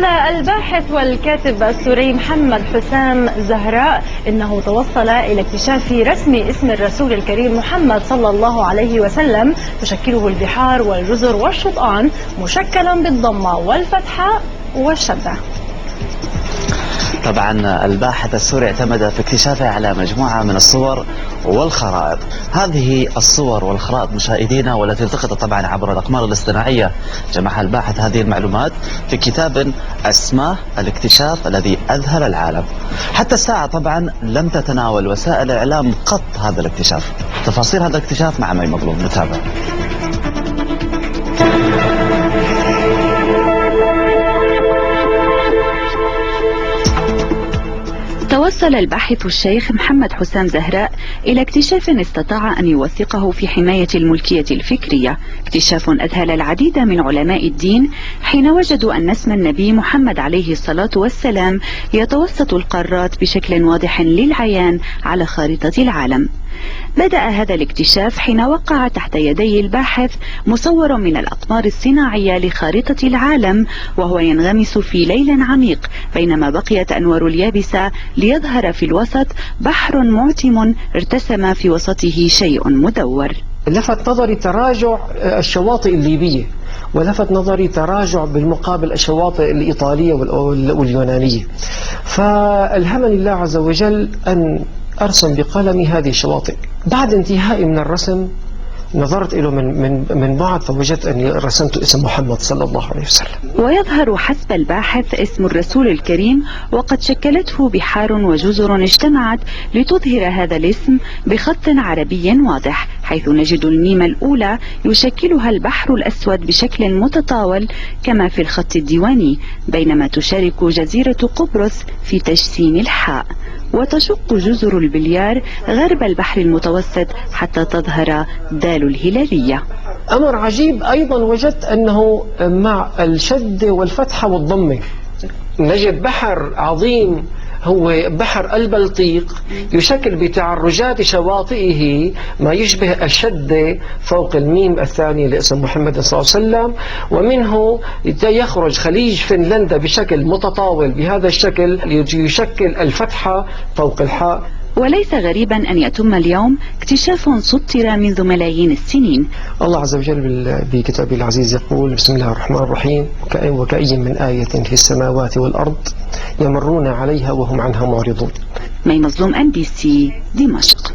قال الباحث والكاتب السوري محمد حسام زهراء إنه توصل إلى اكتشاف رسم اسم الرسول الكريم محمد صلى الله عليه وسلم تشكله البحار والجزر والشطآن، مشكلا بالضمة والفتحة والشدة. طبعا الباحث السوري اعتمد في اكتشافه على مجموعة من الصور والخرائط. هذه الصور والخرائط مشاهدينا والتي التقطت طبعا عبر الأقمار الاصطناعية، جمعها الباحث هذه المعلومات في كتاب أسماه الاكتشاف الذي أذهل العالم. حتى الساعة طبعا لم تتناول وسائل الإعلام قط هذا الاكتشاف. تفاصيل هذا الاكتشاف مع مي مظلوم، نتابع. توصل الباحث الشيخ محمد حسام زهراء إلى اكتشاف استطاع أن يوثقه في حماية الملكية الفكرية، اكتشاف أذهل العديد من علماء الدين حين وجدوا أن اسم النبي محمد عليه الصلاة والسلام يتوسط القارات بشكل واضح للعيان على خارطة العالم. بدأ هذا الاكتشاف حين وقع تحت يدي الباحث مصور من الأقمار الصناعية لخارطة العالم وهو ينغمس في ليل عميق، بينما بقيت أنوار اليابسة ليظهر في الوسط بحر معتم ارتسم في وسطه شيء مدور. لفت نظري تراجع الشواطئ الليبية، ولفت نظري تراجع بالمقابل الشواطئ الإيطالية واليونانية، فألهمني الله عز وجل أن أرسم بقلمي هذه الشواطئ. بعد انتهائي من الرسم نظرت له من بعد فوجدت أني رسمت اسم محمد صلى الله عليه وسلم. ويظهر حسب الباحث اسم الرسول الكريم وقد شكلته بحار وجزر اجتمعت لتظهر هذا الاسم بخط عربي واضح، حيث نجد الميم الأولى يشكلها البحر الأسود بشكل متطاول كما في الخط الديواني، بينما تشارك جزيرة قبرص في تجسيم الحاء، وتشق جزر البليار غرب البحر المتوسط حتى تظهر دال الهلالية. أمر عجيب أيضا، وجدت أنه مع الشد والفتحة والضمة نجد بحر عظيم هو بحر البلطيق يشكل بتعرجات شواطئه ما يشبه الشدة فوق الميم الثانية لاسم محمد صلى الله عليه وسلم، ومنه يخرج خليج فنلندا بشكل متطاول بهذا الشكل يشكل الفتحة فوق الحاء. وليس غريبا أن يتم اليوم اكتشاف سطر منذ ملايين السنين. الله عز وجل بكتابه العزيز يقول: بسم الله الرحمن الرحيم، وكأي من آية في السماوات والأرض يمرون عليها وهم عنها معرضون. مي مظلوم، NBC، دمشق.